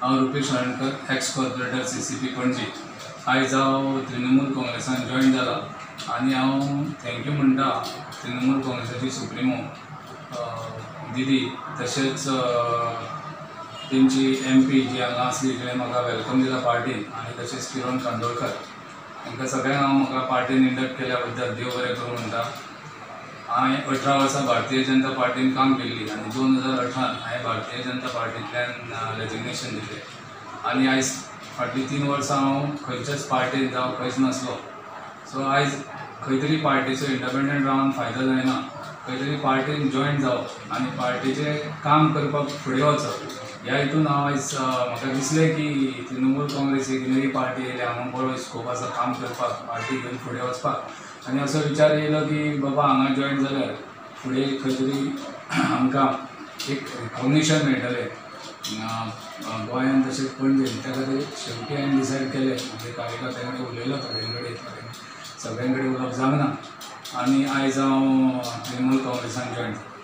हांव Rupesh Halarnkar, ex corporator CCP Panaji. आयज हांव तृणमूल काँग्रेसान जॉयन जाला आनी हांव thank you म्हणटा तृणमूल काँग्रेसाची सुप्रिमो दिदी, तशेंच तेंची MP जी हांगा आसली तिणें म्हाका welcome दिला पार्टीन, आनी तशेंच किरण कांदोळकर हांकां सगळ्यांक हांव म्हाका पार्टीन इंडक्ट केल्या बद्दल देव बरें करूं म्हणटा. हांवें 18 वर्सां भारतीय जनता पार्टीन काम केल्ली आनी 2018 हांवें भारतीय जनता पार्टींतल्यान रेजिग्नेशन दिलें आनी आयज फाटलीं 3 वर्सां हांव खंयच्याच पार्टीन जावं खंयच नासलो. सो आयज खंय तरी पार्टीचो इंडिपेंडंट रावन फायदो जायना, खंय तरी पार्टीन जॉयन जावप आनी पार्टीचें काम करपाक फुडें वचप ह्या हितून हांव आयज म्हाका दिसलें की तृणमूल काँग्रेस एक नवी पार्टी येयल्या, हांगा बरो स्कोप आसा काम करपाक, पार्टी घेवन फुडें वचपाक. आनी असो विचार येयलो की बाबा हांगा जॉयन जाल्यार फुडें खंय तरी आमकां एक रिकॉग्निशन मेळटलें गोंयान तशेंच पणजेन. त्या खातीर शेवटी हांवें डिसायड केलें, म्हणजे कार्यकर्त्यां कडेन उलयलो, थोड्यां कडेन सगळ्यां कडेन उलोवप जावना आनी आयज हांव तृणमूल काँग्रेसान जॉयन.